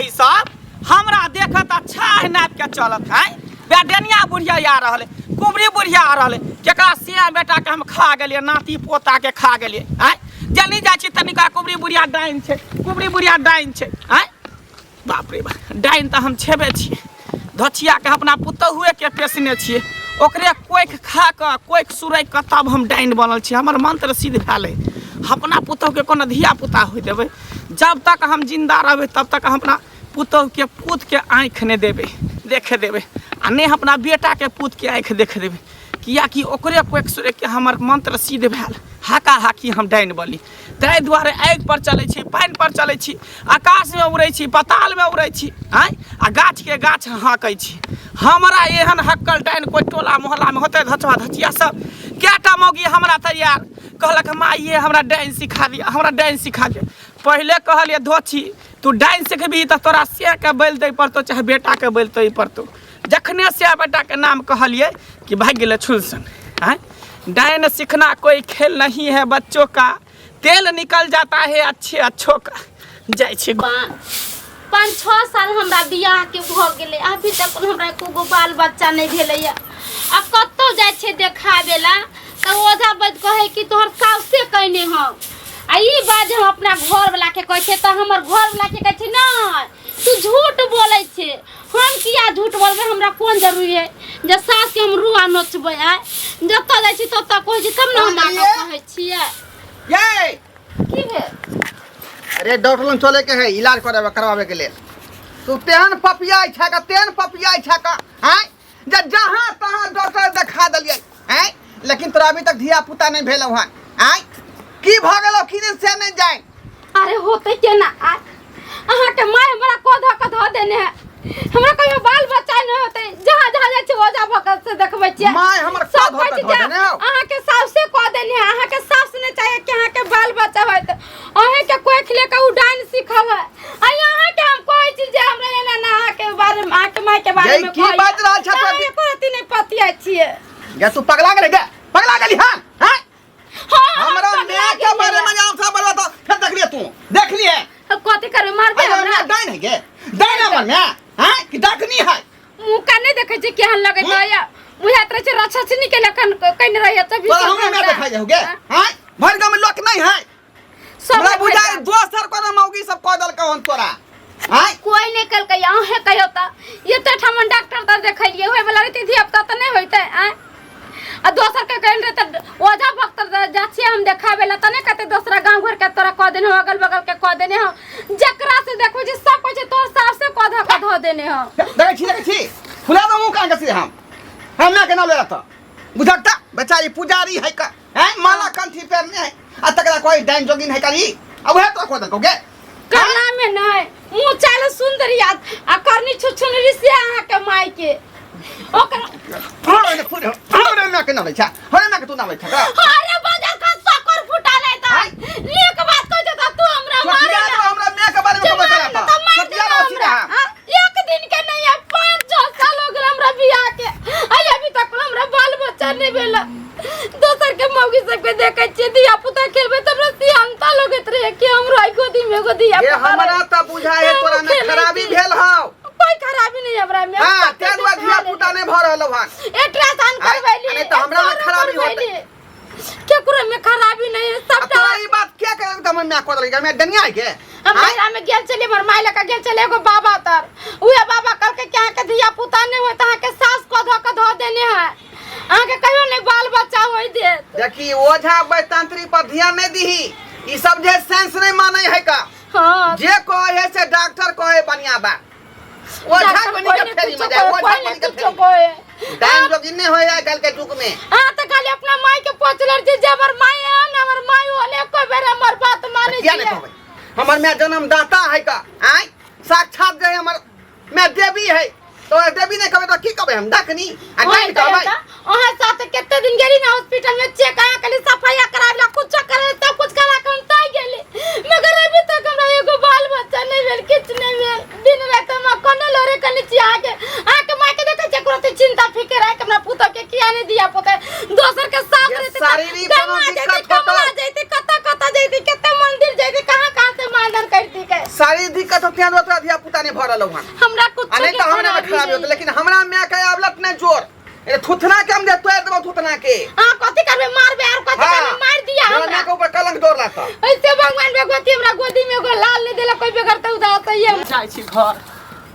ही सब हमरा देखत अच्छा है नाप के चलत है बेडनिया बुढ़िया आ रहल है कुबरी बुढ़िया आ रहल है केकरा सिया बेटा के हम खा गेलियै नाती पोता के खा गेलियै आँय जनी जाइ छी तनिका कुबरी बुढ़िया डाइन छै कुबरी बुढ़िया डाइन छै आँय बाप रे बाप डाइन तऽ हम छेबे छियै धोछियाके अपना पुतहुएके पेसने छियै ओकरे कोखि खा कऽ कोखि सुरैक कऽ तब हम डाइन बनल छी हमर मंत्र सिद्ध भेल अइ अपना पुतहुके कोनो धिया पुता होइ देबै जब तक हम जिन्दा रहबै तब तक हम अपना पुतहुके पूतके आँखि नहि देबै देखे देबै आ नहि अपना बेटाके पूतके आँखि देखे देबै किएकि ओकरे कोखि सुरैक के हमर मंत्र सिद्ध भेल हाका हाकी हम डाइन बनी ताहि दुआरे आगि पर चलै छी पानि पर चलै छी आकाशमे उड़ै छी पतालमे उड़ै छी आँय आ गाछके गाछ हाँकै छी हमरा एहन हक्कल डाइन कोइ टोला मोहल्लामे होतै धचवा धचिया सब कएटा मौगी हमरा तैयार कहलक माइये हमरा डाइन सिखा दिअ हमरा डाइन सिखा दिअ पहिले कहलियै धोछी तू डाइन सिखबही तऽ तोरा सेके बलि दै पड़तौ चाहे बेटाके बलि दै पड़तौ जखने से बेटाके नाम कहलियै कि भागि गेलै छुलसन आँय डाइन सीखना कोई खेल नहीं है बच्चों का तेल निकल जाता है अच्छे अच्छों का जाइ छी पाँच छओ साल हमरा बियाहके भऽ गेलै अभी तक हमरा एको गो बाल बच्चा नहि भेलैए आ कतहु जाइ छै देखाबे ला तऽ ओझा वैद्य कहै कि तोहर साउसे कयने हौ आ ई बात जे हम अपना घरवलाके कहै छियै तऽ हमर घरवलाके कहै छै नहि तू झूठ बोलै छै हम किया झूठ बोलबै हमरा कोन जरूरी है जे सासके हम रुआ नोचबै आय जतऽ जाइ छी ततऽ कहै छी तब ने हम अहाँके कहै छियै ये की भेल अरे डॉक्टर लग चले के है इलाज करावे करवावे के लेल तू तेहन पपियाई छा का तेहन पपियाई छा का हैं जे जहां तहां डॉक्टर देखा देलियै हैं लेकिन तोरा अभी तक धिया पुता नहीं भेल हन हैं की भ गेलो की नहीं से नहीं जाए अरे होते केना आ अहाँके माय हमरा को धऽ कऽ धऽ देने है हमरा कहियो बाल बच्चा नहि होते जहाँ जहाँ जाइ छै ओझा भगत से देखबै छियै माय हमर सब को धऽ कहै कऽ छै धऽ जे देने हौ अहाँके साउसे कऽ देने है अहाँके साउस नहि चाहिए कि अहाँके बाल बच्चा होयत अहाँके कोखि लेके उ डाइन सीखल है आ अहाँके हम कहै छी जे हमरा एना ना अहाँके बारे में अहाँके माय के बारे यै, में की बाजि रहल छह तू? अहाँ एको रत्ती नहि पतियाइ छियै गे तू पगला गेलै गे पगला गेली हन हैं हाँ, हम हमरा पगला माय के गेलियै। बारे में जान सब बोलबा तो फिर देख लिए तू देख लिए कथी करबै मारबै अरे हमरा हमरा डाइन है गे डाइन हमर माय हैं कि डकनी है मुँह का नहीं देखे छी केहन लगैत रहैया बुझाइत रहै छै राक्षसनी के लखन कने रहैया तभी तोरा हमरा माय देखाइ जाउ गे हैं भरि गाँव में लोक नहीं है सब हमरा देखै बुझाइ छै। दोसर कोनो मौगी सब कह देलकौ हन तोरा हैं कोई नहीं कलकै अहें कहियो तऽ एते ठामन डॉक्टर तर देखलियै होय वाला रहतै धिया पुता तऽ नहि होइतै आँय आ दोसर के कहल रहे तऽ ओझा भक्त जा छियै हम देखाबै ला तऽ नहि कहतै दोसरा गाँव घर के तोरा कह देने हो अगल बगल के कह देने हो जकरा से देखबै छै सब कहै छै तोहर साफ से कह धऽ कऽ धऽ देने हो देखै छी देखै छी फुला दो मुँह कान के सीधे हम हम ना केना ले तऽ बुझक तऽ बेचारी पुजारी है का हैं माला कंठी पेरने है आ तकरा कोई डाइन जोगिन है करी आ उहे तो कह देलकौ गे करना में नहीं मुँह चाल सुंदर याद आ करनी छुछुनरी से अहाँ के माय के ओकरा हमरा खुद हमरा ना केना लै छ हमरा ना के तू ना लै छ का अरे बाजार का सकर फुटा ले ता नीक बात कहै छ त तू हमरा मारे सोचिया ना। हमरा माय के बारे में जे खबर मारे करा ना त मार सोचिया देना ना सीधा हमरा हाँ? एक दिन के नहीं है 5 6 साल हो गेल हमरा बियाह के आई अभी तक हमरा बाल बच्चा नहीं भेल दोसर के मौगी सबके देखै छियै धिया पुता खेलबै तऽ हमरा सियानता लगैत रहै कि हमरो आई गोदी में एगो धिया ये पुता हमरा रहै। त बुझाय है तोरा में हम खेलै खराबी छी। भेल हौ कोई खराबी नहीं हमरा में हां तें दुआरे धिया पुता नहीं भ रहल हन अल्ट्रासाउंड आँय? करवैली नहीं तऽ हमरा में खराबी होतै। केकरो में खराबी नहीं है आ सबटा तोरा ई बात के कह त हमर माय कह देलकै मैं डनिया के हम महिला में गेल छलियै हमर माय लऽ कऽ गेल छलियै एगो बाबा तर उहे बाबा कहलकै कि अहाँके धिया पुता नहि होय तऽ अहाँके सास कऽ धऽ कऽ धऽ देने है अहाँके कहियो नहि बाल बच्चा होय देत देखी ओझा वैतांत्री पर ध्यान नहीं दीही ई सब जे सेंस नहीं माने है का हाँ जे कहे है से डॉक्टर कहे बढ़िया बात ओझा डॉक्टर बनी कोई के नहीं फेरी कुछो में जाए कहे, ओझा कोई बनी नहीं के कुछो फेरी कहे डाइन जोगिन नहीं होए आइ काल्हि के युग में हाँ तो खाली अपना माई के पोछलर जे जे हमर माई है न हमर माई होले कोई बेर हमर बात माने किया नहीं छियै कहबै हमर माय जन्मदाता है का आय साक्षात जे हमर माय देवी है तो देवी नहीं कहबै तो की कहबै हम डकनी आ ओहे डाइन कहबै अहाँ साथ कते दिन गेली ना हॉस्पिटल में चेक आया खाली सफाइया कराबला कुछ करे सब कुछ करा के हम ताई गेली मगर अभी तक हमरा एगो बाल बच्चा नहीं भेल किछ नहीं भेल दिन रात हम कोनो लोरे कनी छी आके आके माय के देखे छै कोनो चिंता फिकर है कि हमरा पुतो के किया नहीं दिया पोते दोसर के साथ ये रहते शारीरिक कोनो दिक्कत होतौ। जैते कत कत जैते कते मंदिर जैते कहां कहां से मानन करती के शारीरिक दिक्कत हो तेहन तोरा धिया पुता नहीं भऽ रहलौ हन। हमरा कुछ आ नहीं तऽ हमरा में खराबी होतै, लेकिन हमरा माय के आवलत नहीं जोर। ए थुथना के हम दे तोड़ देबौ थुथना के। अहाँ कथी करबै? मारबै आर कथी करबै? मारि दिया हमरा हमरा। माय के ऊपर कलंक जोड़ला तऽ। ऐसे भगवान भगवती हमरा गोदी में एगो लाल नहीं देला कोई बेगर तऽ उदास है। जाइ छी घर,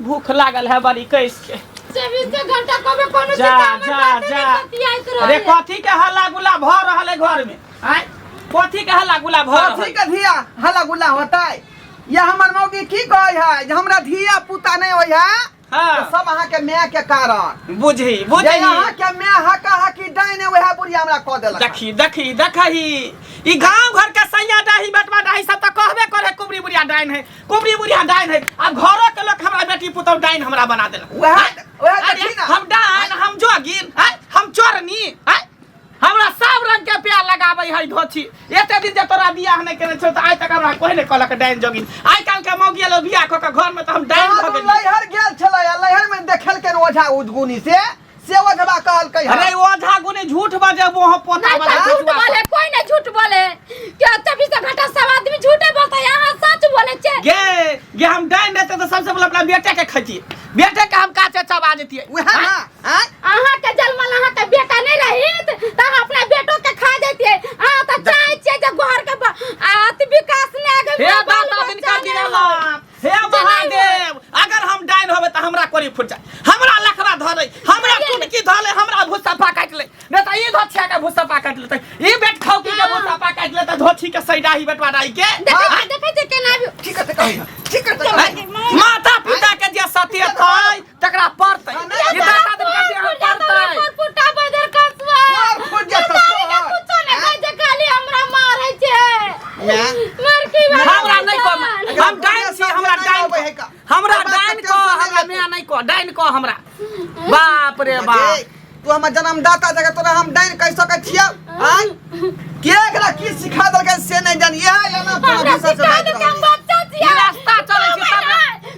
भूख लागल है बड़ी कैस के। 24 घंटा कबे कोनो जा चीज हमर जा बाते जा। नहीं बतियाइत अरे रहे। कथी के हल्ला गुल्ला भऽ रहल है घर में? आँय, कथी के हल्ला गुल्ला भऽ रहल? कथी के धिया हल्ला गुल्ला होतै? या हमर मौगी की कहै है जे हमरा धिया पुता नहीं होइ है? तो सब अहाँ के माय के कारण। बुझी जे बुझी। अहाँ के माय हका हकी डाइन वएह बुढ़िया हमरा कह देलक। देखी देखी देखही, ई गांव घर के सैया डाही बेटवा डाही सब तऽ कहबे करे कुबरी बुढ़िया डाइन है, कुबरी बुढ़िया डाइन है। अब घरो के लोग हमरा बेटी पुतहु डाइन हमरा बना देलक। वएह वएह अरे देखी ना। हम डाइन, हम जोगिन, आँय, हम चोरनी, आँय, हमरा सब रंग के प्यार लगाबै है धोछी। एते दिन जे तोरा बियाह नहि केने छौ तऽ आइ तक हमरा कोई नहि कहलक डाइन जोगिन। आइ काल्हि के मौगी लोग बियाह कऽ के घर में तऽ हम डाइन अहाँ भऽ तऽ गेलियै। लैहर गेल छलै आ लैहर में देखलकै ओझा उजगुनी से ओझबा कहलकै हन। अरे ओझा गुनी झूठ बजेबो हम पोता नहीं वाला तो झूठ झुआ। बोले कोई नहीं, झूठ बोले क्या? 24 घंटा सब आदमी झूठे बोलते हैं, यहाँ सच बोले छे। गे गे, हम डाइन रहते तऽ सबसे पहिले अपना बेटे के खैतियै, बेटे के हम काचे चबा जतियै। वएह ना आँय? अहाँ के जन्मल अहाँ के बेटा नहीं रहित त अहाँ अपना बेटो के खा जैतियै। अहाँ तऽ चाहै छियै जे घर के अथी विकास नहि आगे हे बाल दाता बच्चा दिनकर नहि दिनेला, हे नहि महादेव, अगर हम डाइन होबे तऽ हमरा कोरी फुट जाए, हमरा लखवा धरे, हमरा टुनकी धले, हमरा भुसफा काटि ले, नहीं तऽ ई धोछिया के भुसफा काटि लेतै, ई बेट खौकी के भुसफा काटि लेतै, धोछी के सैडाही बेटवा डाई के। देखै छियै, देखै छियै केना भी। ठीक है कहै, ठीक है कहै। माता पिता के जे सतेतै तकरा पड़तै। ई दाता दिनकर दिनेला पड़तै। फुटा बदर कसवा तोर फुट जेतौ, तोर। कुछो नहि कहै छै, खाली हमरा मारै छै। माय। मार की बात हमरा नहि कह, हम डाइन छी, हमरा डाइन कह, हमरा डाइन कह, हमरा माय नहि कह, डाइन कह हमरा। बाप रे बाप। जे, तू हमर जन्मदाता जगह तोरा हम डाइन कहि सकै छियौ? आँय, के एकरा की सिखा देलकै से नहि जानी। इएह एना तोरा हमरा भीतर से सिखा बाजि देलकै, रहल हम बच्चा छियै। ई रास्ता चलै छी तब।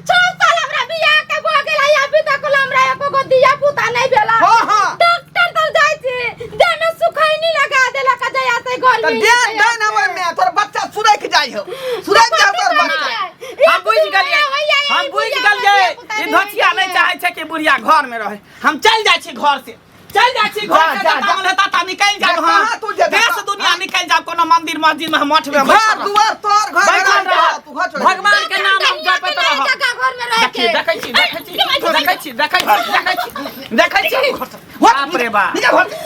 6 साल हमरा बियाह के भऽ गेल है, अभी तक हमरा एको गो धिया पुता नहि भेला। हँ, हँ। डॉक्टर तर जाइ छी, देह में सुखैनी लगा देलक आ जहिया से घर तऽ में डाइन डाइन हमर माय, तोर बच्चा सुरैक जाइ हौ, सुरैक जाइ हौ तोर बच्चा। हम बुझि गेलियै, हम बुझि गेलियै, ई धोचिया नहि चाहै छै कि बुढ़िया घर में रहे। हम चलि जाइ छी घर से, चलि जाइ छी घर जा, से। जा, जतऽ जा। मन हेतै ततऽ निकलि जायब। जा, हम कहाँ तू जेबे? देश दुनिया निकलि जायब, कोनो मंदिर मस्जिद में हम मठ में घर बैठल रहब। दुआर तोर घर बैठल घर रहब। तू घर छोड़। भगवान के नाम हम जपैत रहब। घर में रह देखी के देखै छी, देखै छी, देखै छी, देखै छी, देखै छी, देखै छी। बाप रे बाप। निकल घर से।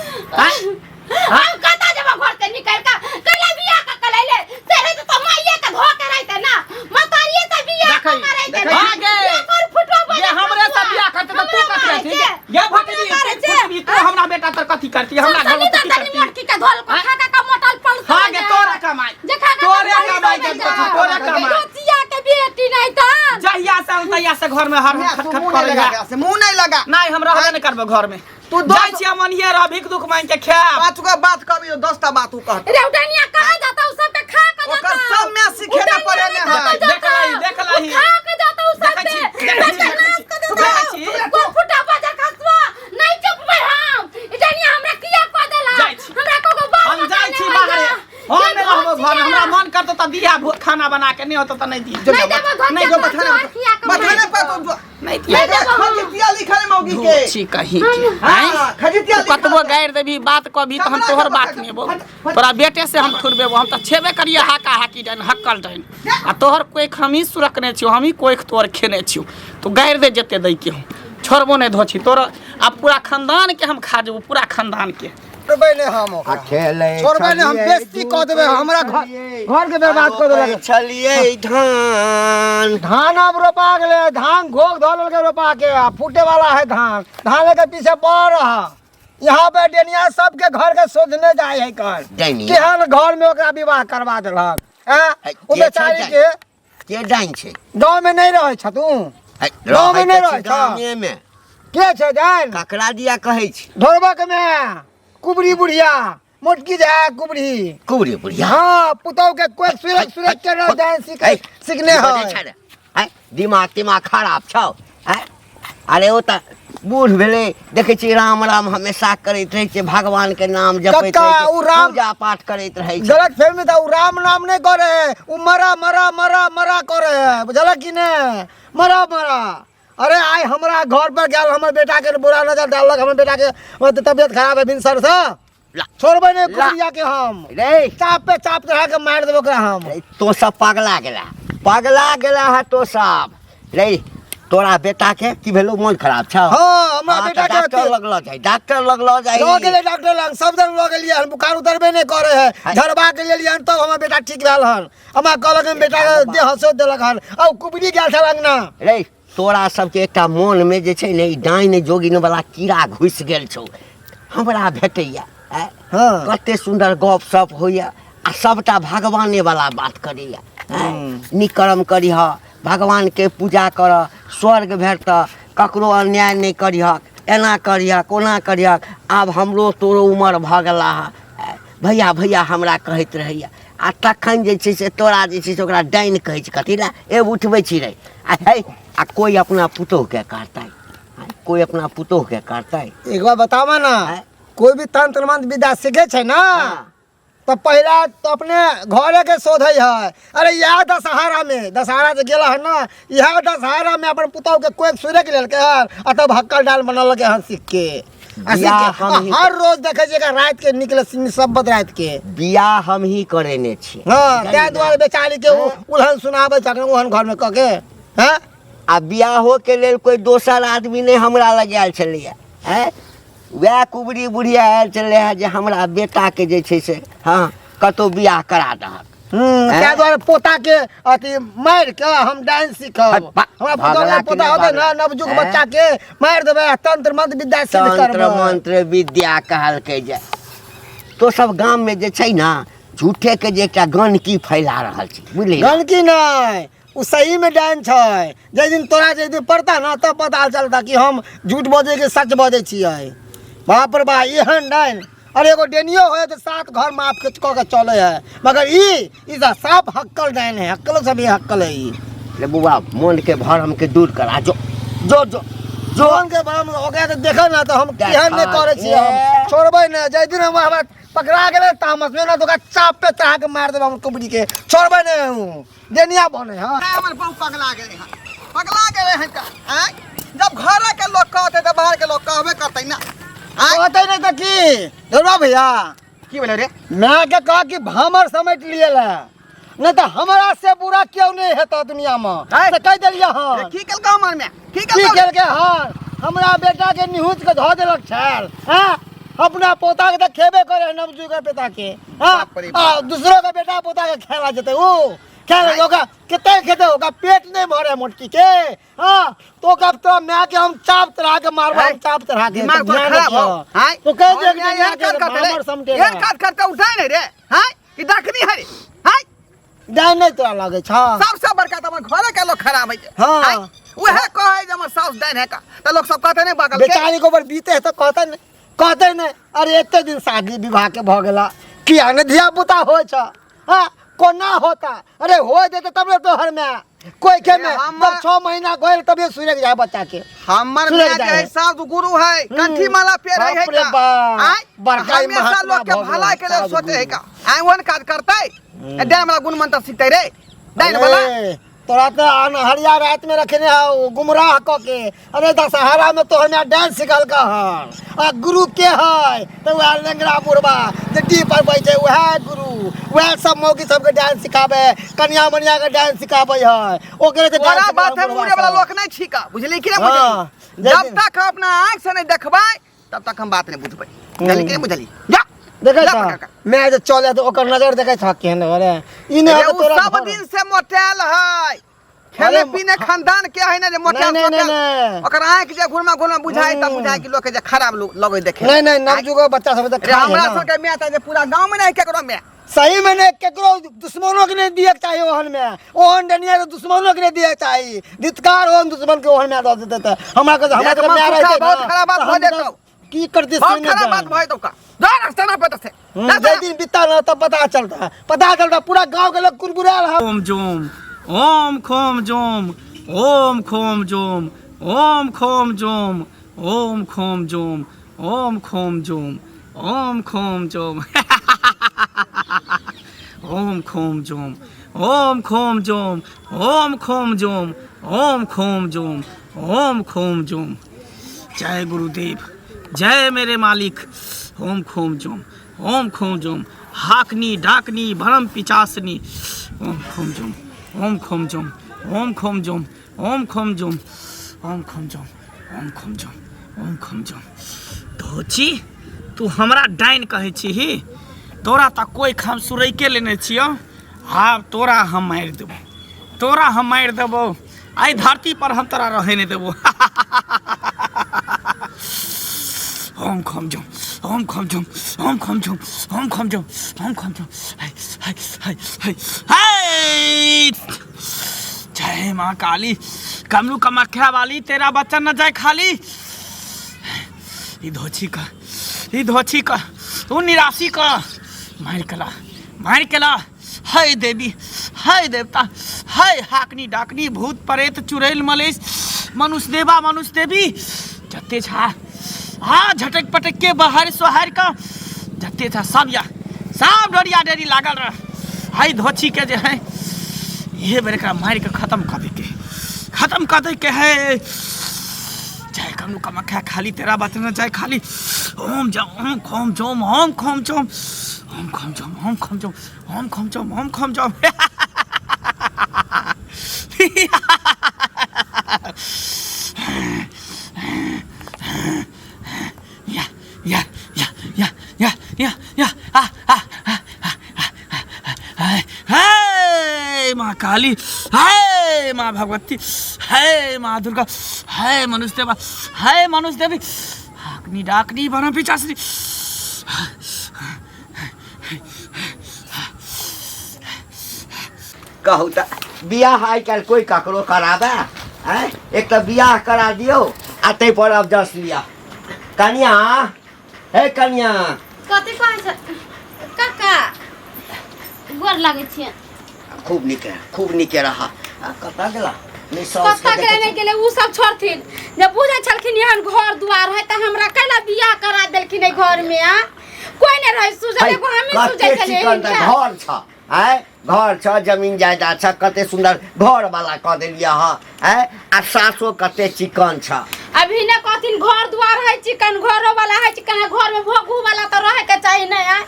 आँय? हम कतऽ जेबो घर से निकल के? कले बियाह के कलैले से रहिते तऽ माइये के धो के रहिते ना, मतारिये से बियाह के देखै, करैते देखै। ना। हाँ गे। ये पर फुटवा ये बजे हमरे से बियाह करते तऽ तू कथी रहती ये भटवी? मारै छै। फुटबी तू हमरा बेटा तर कथी करती? हमरा घर में तू की करती? मोटकी के धोल को खा खा मोटल पल। हाँ गे, तोरे कमाई, जे खा खा तोरे कमाई के कथी, तोरे कमाई। दोचिया के बेटी नहीं त। जहिया से हम तहिया से घर में हर माय, खट तू खट मुँह नहीं करे। लगा एकरा से, मुँह नहीं लगा। नहीं, हम रहबे नहीं करबो घर में। तू जाइ छी हम, अनिये रह, भीख दुख मांग के खायब। पाँच गो बात कहबी, 10 टा बात उ कहत। रे उडनिया कहाँ जाता? उ सब के खा के ओकर जाता। सब में सीखे ना पढ़े ने है। देख लही, देख लही। खा के जाता उ सब देखै छी, के देखै छी, बच्चा नाश कर देता। देखै छी। को फुटा बाजार खसवा नहीं चुपबै हम। इडनिया हमरा किया कह देला? जाइ छी। हमरा को को बाल हम बच्चा जाइ छी नहीं बाहरे। होइया। हम नहीं रहबो घर में। हमरा धोचिया। मन करतो तऽ दिया खाना बना के, नहीं होतो तऽ नहीं दिया। नहीं देबो धोचिया, नहीं जो तोरा बथाने जोर खिया के बथाने मारि पर देबो। तू जो नहीं दिया। नहीं देबो हम। खजितिया लिखल है मौगी के। धोची कहीं के। आँय? हाँ, खजितिया तू लिखल कतबो है। गारि देबी, बात कहबी तऽ हम हमरा तोहर के बात बता- नहीं बोल। हट, हट। तोरा बेटे से हम थुरबेबो। हम तऽ छेबे करिए हाका हाकी डाइन, हक्कल डाइन, आ तोहर कोइख हमही सुरकने छियौ, हमही कोइख तोहर खेने छियौ। तू गारि दे जते दै के हूँ, छोड़बो नहि धोछी तोर। आ पूरा खानदान के हम खा जेबो, पूरा खानदान के। छोड़बै नहि हम ओकरा। आ खेलै छोड़बै नहि हम। छलियै, बेइज्जती कऽ देबै हमरा घर, छलियै, घर के बर्बाद कऽ देलक। छलियै धान। धान अब रोपा गेलै, धान घोघ धऽ लेलकै रोपा के, आ फूटे वाला है धान। धान लेके पीछे पड़ रहा। यहाँ पे डेनिया सबके घर के सोझने जाय है कर। डैनी। केहन घर में ओकरा विवाह करवा देलक हैं? है, ओ के बेचारी छै? के के डाइन छै? गाँव में नहीं रहै छथु? है, गाँव में रहै नहि तऽ रहै छी छौ? गामेमे। के छै डाइन? ककरा दिया कहै छी? ढोरबक में कुबरी बुढ़िया, मोटकी जाय कुबरी। कुबरी बुढ़िया? हाँ, पुतहु के कोई सुरक सुरक के रह जाए सीख है, सीखने की बजै है। छै रे? है, दिमाग तिमाग खराब छौ? है? अरे ओ तऽ बूढ़ भेलै देखै छी राम राम हमेशा करैत रहै छै भगवान के नाम जपैत कक्का, रहै छै उ राम- पूजा पाठ करैत रहै छै गलत फहमी था, उ राम नाम नहीं करे है, उ मरा मरा मरा मरा करे है, बुझल कि ने? मरा मरा। अरे आइ हमरा घर पर गेल, हमर बेटा के बुरा नजर डाललक, हमर बेटा के तबियत खराब है भिनसर से। ला। छोड़बै नहीं ला। कुड़िया के हम। रे चाप पे चाप चढ़ा के मार देबो ओकरा हम। रे, तो सब पगला गेला, पगला गेला है तो सब। रे तोरा बेटा के की भेलो, मन खराब छौ? हाँ, हमरा हाँ, बेटा तऽ के डॉक्टर लग लऽ जाइ, डॉक्टर लग लऽ जाइ। लऽ गेलै डॉक्टर लग, सब जन लऽ गेलियै हन, बुखार उतरबे नहि करै है। हाय। झड़बा के लेलियै हन तब हमर बेटा ठीक भेल हन। हमरा कहलक हन बेटा के देह हंसो देलक हन, आ ओ कुबरी गेल छल अंगना। रे तोरा सबके एकटा मोनमे जे छै ने ई डाइन जोगिन वाला कीड़ा घुसि गेल छौ। हमरा भेटैया आँय? हाँ। कते सुन्दर गप सप होइया आ सबटा भगवाने वाला बात करैया आँय? नीक कर्म करिह, भगवानके पूजा कर, स्वर्ग भेटतह, ककरो अन्याय नहि करिहक, एना करिहक ओना करिहक। आब हमरो तोरो उमर भऽ गेला हँ, भैया भैया हमरा कहैत रहैया आ तखन जे छै से तोरा जे छै से ओकरा डाइन कहै छै। कथी लए ए उठबै छी रे? आ है आ कोइ अपना पुतोहुके करतै? कोइ अपना पुतोहुके करतै? एक बार बताबऽ ना, आँय? कोई भी तंत्र मंत्र विद्या सीखे छै ना, हाँ। तो पहला तो अपने घरे के शोधे है। अरे यह दशहरा में, दशहरा जे गेला है ना, यह दशहरा में अपन पुतहु के कोई सुरे के लेलके हन आ तब हक्कल डाल बनलके हन सीख के। आ सीख बियाह के, हम आ ही- हर रोज देखे छियै एकरा राति के निकले सब राति के। बियाह हम ही करेने छी। हाँ, ताहि दुआरे बेचारी के उ उलहन सुनाबै छथिन ओहन घर में कऽ के। हाँ? आ बियाहो के लेल कोई दोसर आदमी नहि हमरा लग आयल छलैया, आँय? वएह कुबरी बुढ़िया आयल छलै हँ जे हमरा बेटाके जे छै से हँ कतहु बियाह करा दहक। ताहि दुआरे पोता के अथी मारि के हम डांस सीखब। हट, हमरा पुतोह भगला के पोता कि नहि होतै ना, भगला? नवयुग हैं? बच्चा के मारि देबै आ तंत्र मंत्र विद्या सिद्ध तंत्र करबै। मंत्र विद्या कहलकै जे तो सब गाम में जे छै ना झूठे के जे एकटा गनकी फैला रहल छै, बुझलियै? गनकी नहि, ओ सही में डाइन छै। जाहि दिन तोरा जाहि दिन पड़ता ना तब पता चलता कि हम झूठ बजै के सच बजै छियै। बाप रे बा, एहन डाइन। अरे एगो डेनियो होय तो सात घर माफ के कऽ के चले है, मगर ई तऽ साफ हक्कल डाइन है, हक्कलो से भी हक्कल है ई। रे बुआ, मन के भरम के दूर करा, जो जो जो जो के भरम हो गया तो देखो ना, तो हम केहन नहि करै छियै, हम ए। छोड़बै नहि। जाहि दिन हम हमरा पकड़ा गेलै तामस में ना, तो ओकरा चाप पे चढ़ा के मारि देबै हम कुबरी के, छोड़बै नहि हम। डेनिया बने। हाँ, हमर बहु पगला गेलै हन, पगला गेलै हन का आँय? जब घरे के लोग कहतै तऽ बाहर के लोग कहबे करतै ना, आँय? कहतै नहि तऽ की? धरुआ भैया, की भेलै रे? माय के कह कि भामर समेट लिए ला, नहीं तऽ हमरा से बुरा क्यों नहीं हेतौ दुनिया में। आँय? से कहि देलियै हन। रे, की केलकै हमर माय? की की केलकै? केलकै हन? हमरा बेटा के निहुँच के धऽ देलक छल। हाँ, अपना पोता के तऽ खेबे करे है नवजुग के बेटा के। हाँ, बाप रे आ बाप। दूसरों के बेटा पोता के खेला जेतै ऊ खेला, ओकरा कते खेतै? ओकरा पेट नहीं भरे मोटकी के। हाँ, तो कब तो माय के हम चाप चढ़ा के मारबो, हम चाप चढ़ा के। दिमाग तो तोर ध्यान खराब हो। रखियो। आँय? तो कह दे और कि माय दुनिया एहन के काज करतै रे? भामर समटे एहन ना। काज करतै उठाय नहि रे, आँय? कि दखनी है रे, आँय? जाय नहीं तोरा लगे छ। सबसे बड़का तऽ हमर घरे के लोग खराब है। हाँ। आँय? उएह कहै जे हमर साउस डाइन है का, तऽ लोग सब कहतै नहि बगल के। बेचारी के ऊपर बीते है तो कहते नहीं, कहते नहीं। अरे एते दिन शादी विवाह के भऽ गेला, किया ने धिया पुता होइ छ? हाँ, कोना होता? अरे हो जेतै तब ने तोहर में कोई के में तब 6 महीना गइल तबे सुरक जाए बच्चा के। हमर सुरक माय जे जाए है है। साधु गुरु है, कंठी माला पेरै है बाप रे का। बाप, आँय? बड़का ही हमेशा महात्मा लोग के भऽ गेल भलाई के लेल साधु सोचे है गुरु। का। आँय, ओहन काज करतै? ए, डाइन वाला गुण मंत्र सिखतै रे, डाइन वाला। अरे, तोरा तऽ अनहरिया राति में रखने हौ गुमराह कऽ के। अरे दशहरा में तो हमें डांस सिखलका हन, आ गुरु के है तऽ वएह लेंगड़ा बुढ़बा जे डी पर बैठे वएह गुरु, वएह सब मौगी सबके डांस सिखाबे, कनिया मनिया के डांस सिखाबे है ओकरे। तऽ तोरा डांस बात है बुढ़बा मुड़े वाला सब। लोक नहीं छिका, बुझली कि नहीं? हाँ, बुझली? जब तक हम अपना आँख से नहीं देखबै तब तक हम बात नहीं बुझबै, बुझली कि नहीं बुझली? जा देखै जा छ पकड़ के। मैं जे चले तऽ ओकर नजर देखै छ केहन। अरे ई नहि रे, होतौ उ तोरा सब घर। दिन से मोटायल है, खेले अरे, पीने खानदान के है ना जे मोटायल नहीं, नहीं, सोटायल। नहीं। ओकर आँख जे घुरमा घुरमा बुझाइ तब बुझाइ कि लोक के जे खराब लोग लगै देखे। नहीं नहीं, नवजुग बच्चा सब तऽ रे खाइ है हमरा ना। सबके माय तऽ जे पूरा गाँव में नहीं केकरो माय। सही में नहीं केकरो दुश्मनों के नहीं दिए के चाही ओहन में, ओहन डनिया के दुश्मनों के नहीं दिए के चाही। धित्कार ओहन दुश्मन के ओहन में दऽ देते तऽ हमरा के हमरा के एक माय मन रहतै सुखा, बहुत ना, खराब बात तऽ भऽ हम जेतौ। की करते बहुत से नहीं खराब बात जान। भऽ जेतौ का। जा रास्ता ना पता से। जाहि दिन बीतता ना तब पता चलता, पता चलता पूरा गांव के लोग कुरकुरा रहा। ओम जोम ओम खोम जोम ओम खोम जोम ओम खोम जोम ओम खोम जोम ओम खोम जोम ओम खोम जोम ओम खोम जोम ओम खोम जोम ओम खोम जोम ओम खोम जोम ओम खोम जोम। जय गुरुदेव, जय मेरे मालिक। ओम खोम जोम ओम खोम जोम। हाकनी डाकनी भरम पिचासनी। ओम खोम जोम ओम खोम जोम ओम खोम जोम ओम खोम जोम ओम खोम जोम ओम खोम जोम ओम खोम जोम। धोची तू हमरा डाइन कहै छी? तोरा तऽ कोइ हम सुरैके लेने छियौ। आब तोरा हम मारि देबौ, तोरा हम मारि देबौ। एहि धरती पर हम तोरा रहै नहि देबौ। ओम खोम जोम ओम खोम जोम ओम खोम जोम ओम खोम जोम ओम खोम जोम। हाय हाय हाय हाय हाय। जय माँ काली, कमलू कमख्या वाली, तेरा बच्चा न जाए खाली। ई धोछी का, ई धोछी का, उ निराशी का मारि केला, मारि केला। हाय देवी, हाय देवता, हाय हाकनी डाकनी भूत प्रेत चुड़ैल मलेश मनुष्य देवा मनुष्य देवी जते छा हाँ झटक पटक के बाहर सोहार का जते छा सब या सब डरिया डरी लागल रह। हाय धोछी के जे है ये बेर एकरा मारि के खत्म कऽ दैके, खत्म कऽ दैके है। जय कमलू कमख्या खाली, तेरा बात न जाए खाली। ओम जम ओम खोम जोम ओम खोम जोम ओम खोम जोम ओम खोम जोम ओम खोम जोम ओम खोम जोम। या या या या या या या आ आ आ आ आ। हे माँ काली, हे माँ भगवती, हे माँ दुर्गा, हे मनुष्य देवा, हे मनुष्य देवी। हाकनी डाकनी बना पिचासनी। कहू तऽ बियाह आइ काल्हि कोइ ककरो कराबे? आँय, एक तऽ बियाह करा दियौ आ ताहिपर अब जस लिअ। कनिया, हे कनिया। कथी कहै छै काका? गोर लागै छियै। खूब नीके, खूब नीके रह। आ कतऽ गेला? नहि साउस कतऽ के गेलै नहि गेलै ओ सब छोड़थिन। जे बुझै छलखिन एहन घर दुआर है तऽ हमरा कैला बियाह करा देलखिन एहि घर में? आ कोइ नहि रहै सुझल, एगो हमही सुझै कते छलियै चिकन तऽ हिनका। घर छ, आँय, घर छ, जमीन जायदाद छ, कते सुन्दर घर वाला कऽ देलियै अहाँ। आँय, आ सासो कते चिकन छ। अभी ने कहथिन घर दुआर है चिकन, घरो वाला है चिकन, घर में भोगू वाला तऽ रहे के चाही नहीं। आँय,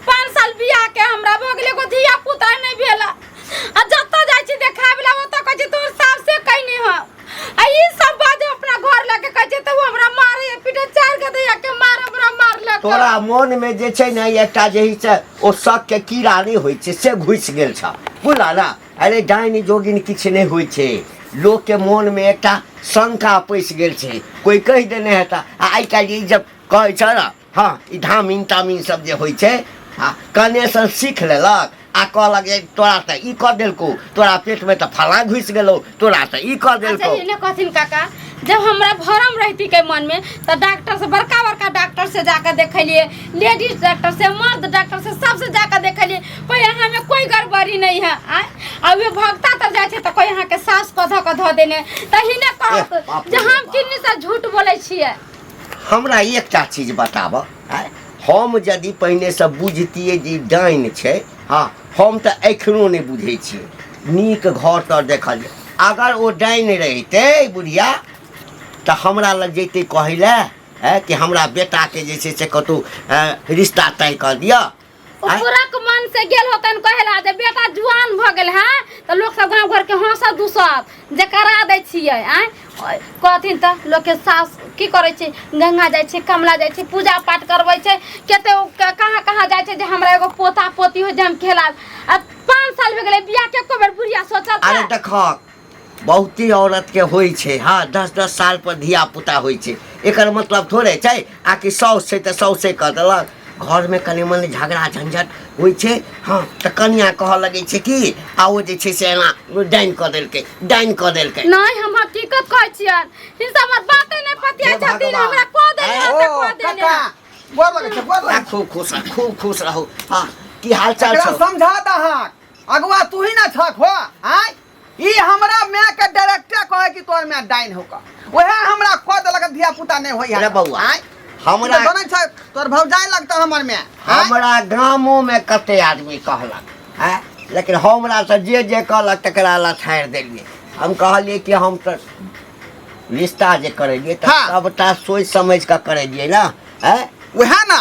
5 साल बियाह के हमरा भऽ गेलै, एगो धिया पुता नहि भेल। आ जतऽ जाइ छी देखाबै ला ओतऽ कहै छै तोहर सासे कहने हौ। आ ई सब बात जे अपना घर लऽ के कहै छै तऽ ओ हमरा मारे पीटे, 4 गो धिया के मार हमरा मारलक। तोरा मोन में जे छै ने एकटा जे से ओ शक के कीड़ा नहि होइ छै से घुसि गेल छ, बुझल ने? अरे डाइन जोगिन किछु नहि होइ छै, लोक के मोन में एकटा शंका पैसि गेल छै, कोइ कहि देने हेता। आ आइ काल्हि ई जब कहै छ ने, हँ, ई धामिन तामिन सब जे होइ छै, हँ, कनेसँ सीख लेलक आ कहलक जे तोरा तऽ ई कऽ देलकौ, तोरा पेटमे तऽ फलाँ घुसि गेलौ, तोरा तऽ ई कऽ अच्छा देलकौ। ई ने कहथिन काका, जब हमरा भरम रहती के मन में तऽ डॉक्टर से, बड़का बड़का डॉक्टर से जाकर देखलिए, लेडीज डॉक्टर से, मर्द डॉक्टर से, सबसे जाकर देखलिए, कोई यहाँ में कोई गड़बड़ी नहीं है। आय आ वे भगता तर जाइ छै तऽ कोई यहाँ के सास कऽ धऽ कऽ धऽ देने तऽ ही ने कहत एह, बाप जे रे हम बाप। किन्नी से झूठ बोलै छियै। हमरा एकटा चीज बताब, आँय, हम यदि पहिनेसँ बुझतियै जे ई डाइन छै, हँ, हम तऽ एखनो नहि बुझै छियै। नीक घर तर देखल अगर ओ डाइन रहितै बुढ़िया तऽ हमरा लग जैतै कहै लए, आँय, कि हमरा बेटाके जे छै से कतहु रिश्ता तय कऽ दिअ। ओ पूरा के मन से गेल होतन कहेला जे बेटा जुआन भ गेल है तऽ लोक सब गाँव घर के हंसत दुसत जे करा दै छियै। आँय कहथिन तऽ लोक के सास की करै छै, गंगा जाइ छै, कमला जाइ छै, पूजा पाठ करबै छै, कते कहाँ कहाँ जाइ छै जे हमरा एगो पोता पोती हो जे हम खेलाब। आ 5 साल भऽ गेलै बियाह के, एको बेर बुढ़िया सोचल? अरे देखक, बहुते औरत के होइ छै, हँ, 10-10 साल पर धिया पुता होइ छै। एकर मतलब थोड़े छै आ कि साउस छै तऽ साउसे कऽ देलक। घरमे कनि मनि झगड़ा झंझट होइ छै, हँ, तऽ कनिया कहऽ लगै छै कि आ ओ जे छै से एना डाइन कऽ देलकै, डाइन कऽ देलकै। नहि, हम हकीकत कहै छियनि, हिनका हमर बाते नहि पतियाइ हे छथिन। भगवान। हमरा कऽ देने आँय? हँ तऽ ओ कऽ देने काका हँ। गोर लगै छै, गोर लगै आ, खूब खुश रह, खूब खुश रहू। हँ, की हाल चाल एकरा छौ? समझा दहक, अगुआ तू ही ना छक हो। आय ई हमरा माय के डायरेक्टे कहे कि तोहर माय डाइन हो का। वएह हमरा कह देलक धिया पुता नहि होइए। रे बौआ, आँय? हमरा तू तऽ जनै छ तोर भौजाइ लगतौ हमर में। आँय? हमरा गामोमे कते आदमी कहलक आँय, लेकिन हमरा से जे जे कहलक तकरा लथारि देलियै। हम कहलियै कि हम तऽ रिश्ता जे करेलियै तऽ हाँ। सबटा सोचि समझि कऽ करेलियै ने। आँय? वएह ने,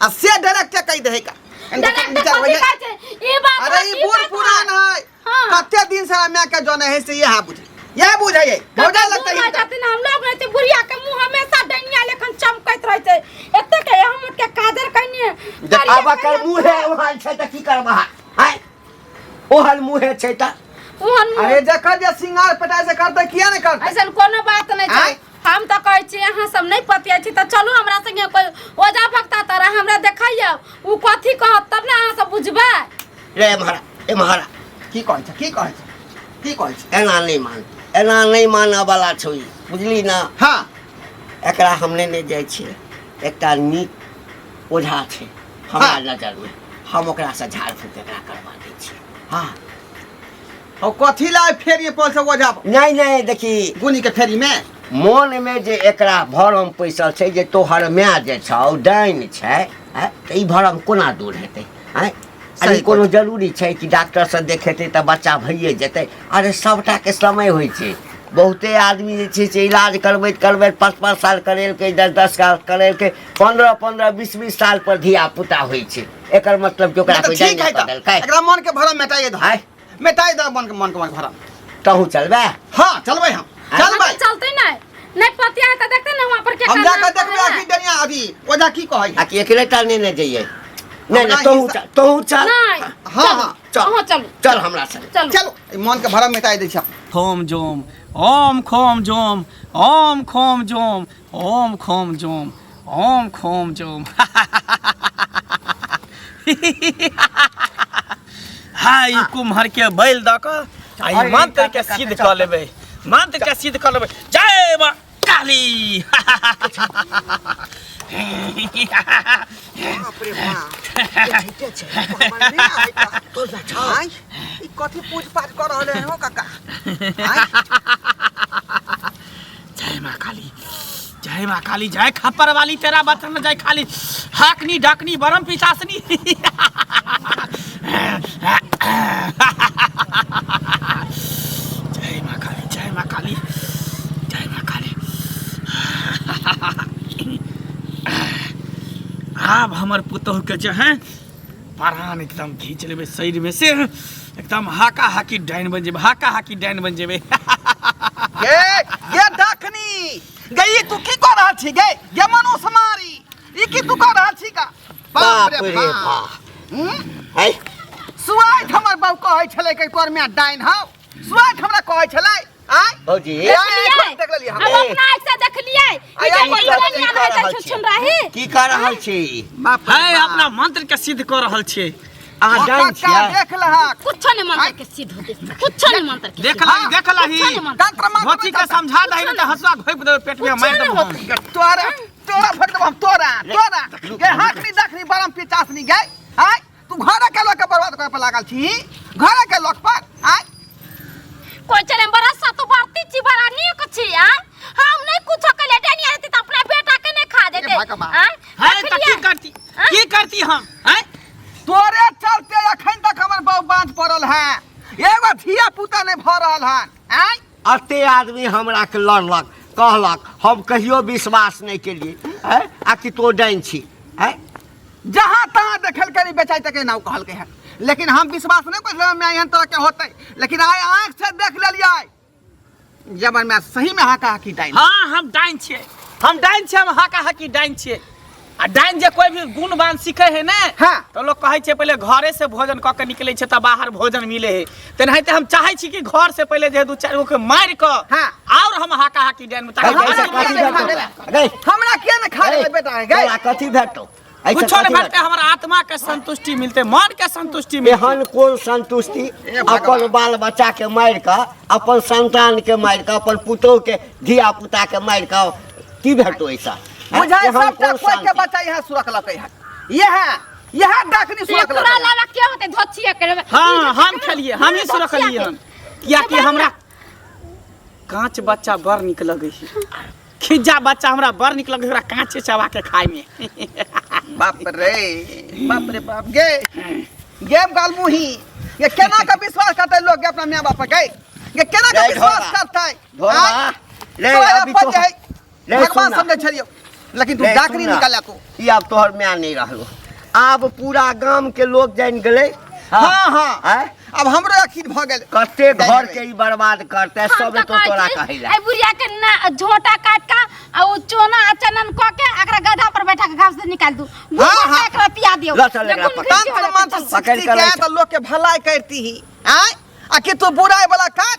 आ से डायरेक्ट कहि दे का डायरेक्ट विचार कथी होइए। कहै छै? ई बात अरे है, ई ई बूढ़ बात पुरान है। है। हाँ। कते दिन से हमरा के जने है से यह बुझे, यह बुझे है भौजा लगता दूर है। जाते ना हम लोग रहते, बुढ़िया के मुंह हमेशा डनिया लेखन चमकैत रहते। एते के हम उठ के काजर कहनी। आब एकर मुँहे ओहन छै तऽ की करबह? आँय, ओहन मुँहे छै तऽ ओहन मुँह। अरे जखन जे सिंगार पेटाइ से करते किया नहीं करते? ऐसन कोनो बात नहीं छै। आँय? हम तऽ कहै छी अहाँ सब नहि पतियाइ छी तऽ चलू हमरा संगे कोई ओझा भक्ता तारा हमरा देखैयौ, उ कथी कहत तब ने अहाँ सब बुझबै। रे एम्हर, एम्हर। की कहै छै, की कहै छै, की कहै छै? एना नहि मान, एना नहि मानऽ वाला छौ ई, बुझली ना? हाँ। एकरा हम नहि जाइ छियै। एकटा नीक ओझा छै हमरा हाँ। नजरमे, हम ओकरासँ झाड़ फूक एकरा करबा दै छियै। हाँ। और कथी ला फेरी पर से ओझा? नहीं नहीं, देखी गुनी के फेरी में मोनमे जे एकरा भरम पैसल छै जे तोहर माय जे छौ डाइन छै, आँय, तऽ ई भरम कोना दूर हेतै? आँय, अरे सही। कोनो जरूरी छै कि डॉक्टरसँ देखेतै तऽ बच्चा भइए जेतै? अरे सभटाके समय होइ छै। बहुते आदमी जे छै से इलाज करबैत करबैत 5-5 साल करेलकै, 10-10 साल करेलकै, 15-15 20-20 साल पर धिया पुता होइ छै। एकर मतलब कि ओकरा नहीं तो कोई ठीक डाइन है कऽ तो देलकै। एकरा मन के भरम मेटाइए दो। आँय? मेटाइ दो मन के, मन के, मन के भरम। तहूँ चलबै? हाँ चलबै हम। आँय? चलबै। हम चलते नहीं, नहीं पतिया है तो देखते ना वहाँ पर के हम करना जाकर देखबै है। कि डनिया अभी ओझा की कहै। आ कि अकेले टा नहि ने जइयै? नहि हमरा नहि, तोहू हिस्सा- चल, तोहू चल। नहीं। हाँ, चलू, हाँ, चल। अहाँ चलू। चल हमरा संगे। चलू। चलो, ई मन के भरम मेटाइ दै छी हम। खोम जोम ओम खोम जोम ओम खोम जोम ओम खोम जोम ओम खोम जोम। हाय, ई कुम्हर के बैल दऽ कऽ आ ई मंत्र के सिद्ध कऽ लेबै, मंत्र के सिद्ध कऽ लेबै। जय माँ काली। बाप रे बाप, के छै? हमर नहि आबै तऽ। आँय, ई कथी पूज पाठ कऽ रहल है हो काका? आँय? जय माँ काली, जय माँ काली, जय खप्पर वाली, तेरा बचन जय खाली। हाकनी डाकनी बरम पिशासनी। जय माँ काली, जय माँ काली, जय माँ काली। आब हमर पुतोह के जे है प्राण एकदम घींच लेबै शरीर में से, एकदम हाका हाकी डाइन बन जेबै, हाका हाकी डाइन बन जेबै। गे गे डकनी गे, ई तू की कऽ रहल छी गे? गे मनुष्य मारी, ई की तू कऽ रहल छी का? बाप रे बाप। हम्म? है। सुआइत हमर बहू कहै छलै कि तोर माय डाइन हौ, सुआइत हमरा कहै छलै। आँय? भौजी। ए, आँखि देख लेलियै हम। हम अपना आँखि से देखलियै। ई आइ, जे आइ, कोई आइ, दुनिया की कऽ रहै रहल छै छी? छुछुनराही। की कऽ रहल छी? बाप रे है बाप। अपना मंत्र के सिद्ध कऽ रहल छियै। अहाँ ओ डाइन काका, छियै? देख लहक। कुछो नहीं मंत्र के सिद्ध होते, कुछो नहीं मंत्र के देख सिद्ध। लही, देख लही। कुछो नहीं मंत्र। तंत्र मंत्र धोती के समझा दही, नहीं तऽ हंसुआ घोपि देबै पेट में, मारि कुछो देबै नहीं हम। होते। तोरा तोरा फेंक देबो हम, तोरा तोरा गे हाकनी दखनी बरम पिचासनी गे। आय, तू घरे के लोक के बर्बाद करे पर लागल छी, घरे के लोक पर। आय कोई चले बड़ा सा तो बढ़ती छी, बड़ा नीक छी। आय, हम नहीं कुछो कले डनिया रहती त अपना बेटा के नहीं खा देते। ए भगवान। आय, है तऽ की देखलियै? करती, की करती हम? हैं? तोरे चलते अखन तक हमर बहू बाँझ पड़ल है, एगो धिया पुता नहीं भऽ रहल हन। आय अते आदमी हमरा के लड़लक कहलक, हम कहियो विश्वास नहि केलियै। हैं? आ कि तो डाइन छी? हैं? जहाँ तहाँ देखलकै रे बेचाई तक नाव कहलकै हन, लेकिन हम विश्वास नहीं कर मैं एहन तरह के होते, लेकिन आइ आँख से देख लेलियै जब मैं सही में हाका हाकी डाइन। हाँ, हम डाइन छियै, हम डाइन छियै, हम हाका हाकी डाइन छियै। आ डाइन जे कोई भी गुणवान सीखे है ने, हाँ। तो लोग कहै छै पहिले घरे से भोजन कऽ के निकलै छै तऽ बाहर भोजन मिले है। तेनाहिते हम चाहै छी कि घर से पहिले जे 2-4 गो के मारि कऽ हाँ। और हम हाका हाकी डाइन में ताकि ऐसे हमरा कथी किया नहीं भेटौ? खा गै, हमरा किया नहीं खा लेबै बेटा गै? तोरा कथी भेटौ? ऐसे कुछो नहीं कथी भेटतै, हमर आत्मा के संतुष्टि मिलतै, मन के संतुष्टि मिलतै। एहन कोन संतुष्टि? ए भगवान। अपन बाल बच्चा के मारि कऽ, अपन संतान के मारि कऽ, अपन पुतोह के धिया पुता के मारि कऽ की भेटौ ऐसा? बुझाइ एहन सबटा कोन कोई के शांति? बच्चा यहाँ सुरकलकै हन, यह यह डाकनी एकरा सुरकलकै। अलावा के होते धोचिया के? हाँ, हम खेलिए, हम ही सुरकलिए हन, कियाकि हमरा काँच बच्चा बड़ नीक लगै है। खिज्जा बच्चा हमरा बड़ नीक लगै है, ओकरा काँचे चबा के खाय में। बाप रे बाप रे बाप, गे गेम गाल मुही, ये केना का विश्वास करते लोग के अपना माय बाप के? ये केना का रे विश्वास ढोरा। करते? ढोरा, आँय? रे तोरा अभी अपन तो जे है, रे भगवान सुन ना। समझे छलियो, लेकिन तू रे डाकरी सुन ना। निकाला तू। ई आब तोहर माय नहीं रहलो, आब पूरा गाम के लोग जानि गेलै। हाँ हाँ आँय? अब हमरो यकीन भ गेल। कते जानि घर गेलै। के ई बर्बाद करते हम सब तऽ तो कहै तोरा छी, कहैला। एहि बुढ़िया के ना झोटा काट के आ ओ चोना आ चनन क के एकरा गधा पर बैठा के घास से निकाल दू। हाँ, घूम हाँ। के एकरा पिया दियौ। लऽ चल एकरा जे पकड़। गुण तंत्र मंत्र पकड़ सीखती के के लै तऽ लोग के भलाई करती ही आय, आ कि तू बुराई वाला काज,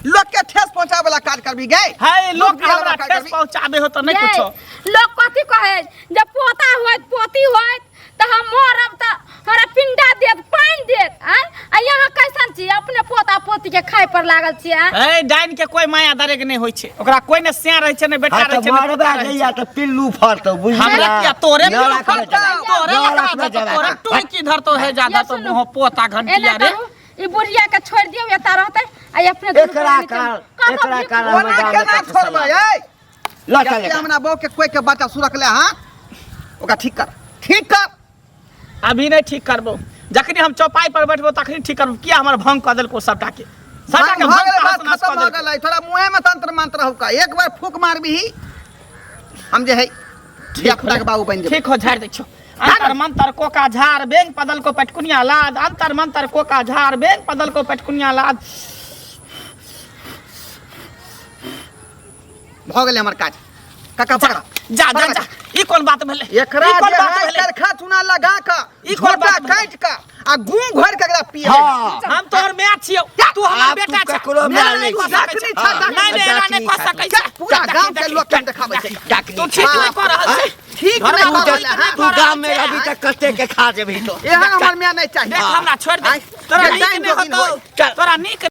लोग के ठेस पहुंचावे वाला काज करबी गे? है लोग दुख दिया हमरा वाला काज ठेस करबी। पहुंचाबे हो तऽ नहीं यै, कुछो। लोग कथी कहे, जब पोता होत पोती होत तऽ हम मरब तऽ हमरा पिंडा देत, पानि देत। आँय, आ यहाँ कैसन छी, अपने पोता पोती के खाय पर लागल छी? आँय, ए डाइन के कोई माया दरेग नहीं होइ छै, ओकरा कोई ने सिया रहै छै, ने बेटा हाँ रहै तऽ छै, ने मरबा पोता रहै छै। जइया तऽ पिल्लू फड़तौ, बुझलियै? हमरा किया तोरे पिल्लू नरक में फड़तौ? जबाक। तोरे नरक लकड़ा में धरतौ, जबाक। तोरे टुनकी धरतौ हे ज्यादा ये तो सुनू। मुँह पोता घंटिया एना रे। करू, ई बुढ़िया के छोड़ि दियौ, एतऽ रहतै आ ई अपने दुनू एकरा प्राणी कारण- कतऽ एकरा भीख कारण ओना हमर गाँव में केना कते छोड़बै सलाह। ऐ? लऽ चल जते एकरा। हमरा बहू के कोई के बच्चा सुरकले, हाँ ओकरा ठीक कर, ठीक कर। अभी नहीं ठीक करबो, जखनी हम चौपाई पर बैठबो तखनी ठीक करबो। किया हमर भंग कऽ देलको सबटा के, सबटा के भऽ भंग गेलै, बात तहस नहस खत्म कऽ भऽ देलको। गेलै। थोड़ा मुँहे में तंत्र मंत्र होका, एक बार फूक मारबी हम जे है धिया पुता के बाबू बनि जेबै। ठीक हो, झाड़ि दै छियौ। अंतर मंतर कोका झाड़ बेंग पदल को पटकुनिया लाद, अंतर मंतर कोका झाड़ बेंग पदल को पटकुनिया लाद। भऽ गेलै हमर काज। काका पकड़ा। जा जा जा, ई कोन बात भेलै? एकरा ई कोन जे बात है भेलै? करखा चूना लगा कऽ ई कोन झोटा बात भेलै? काटि कऽ आ गुँ घोरि कऽ एकरा पिए। हाँ। हम तोहर माय छियौ, तू हमर आब बेटा तू छह। ककरो माय नहि नहि कऽ छी। सकै डाकनी छह। छह, डाकनी। नहि नहि, एना नहि कऽ सकै छह। पूरा गांव के लोग के हम देखाबै छै। डाकनी तू ठीक नहि कऽ रहल छह। ठीक घरमे नहि तू कऽ रहल है। तू गाम में रहबी तऽ कते के खा जेबही तो। एहन हमर माय नहीं चाहिए। देख हमरा छोड़ि दे, आँय, तोरा जे नीक डाइन नहि जोगिन होतौ, होय। तोरा नीक